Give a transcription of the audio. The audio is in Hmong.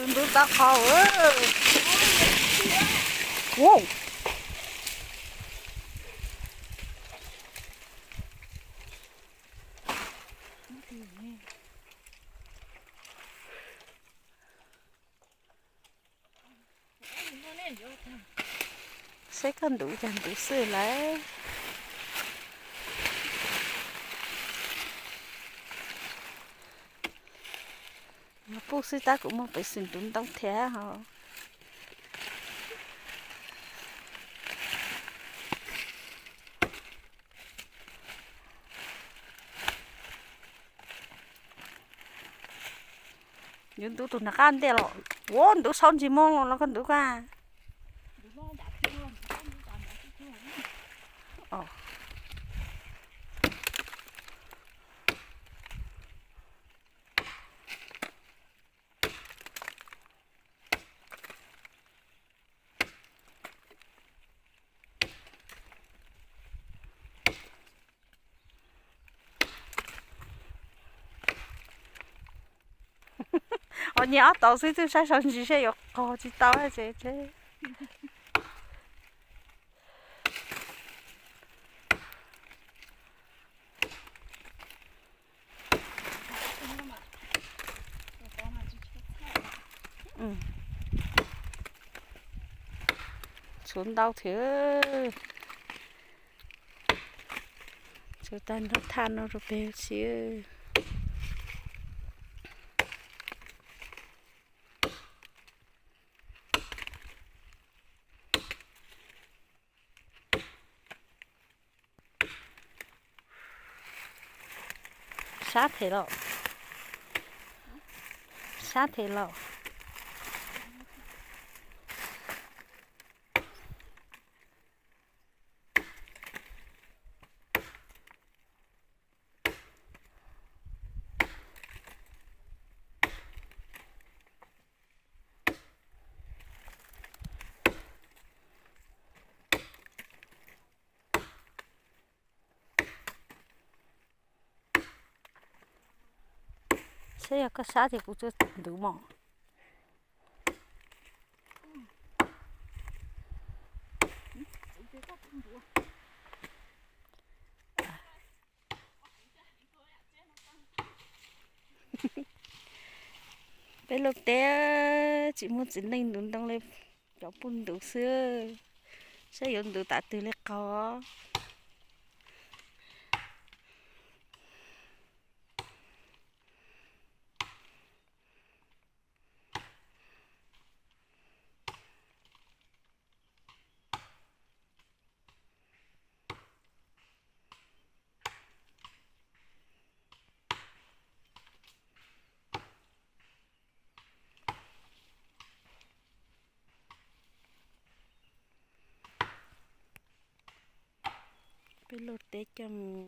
Ntub tau qhov. Saib koj ntub cas ntub xwb lawm. Yog puj xwb tab kuv muaj peev xwm ntub ntoo thiab hos. Yuav ntub tus nram qab ntej los. Ua ntub saub ntsis mog los koj ntub koj. Os, nyias ob tauv xwb twb saib sau ntsis seb yuav qog tsis tau ces. Tshuav ntau thiab. Tshuav tag nrho thaj no rau pem si. Sab them los. Sab them los. Saib yog koj sab ces kuv tsuas ntub mog. Peb luaj teb tsis muaj txiv neej ntub ntoo li, cov puj ntub xwb. Saib yuav ntub tas twg li qog. Peb luaj teb coj mus.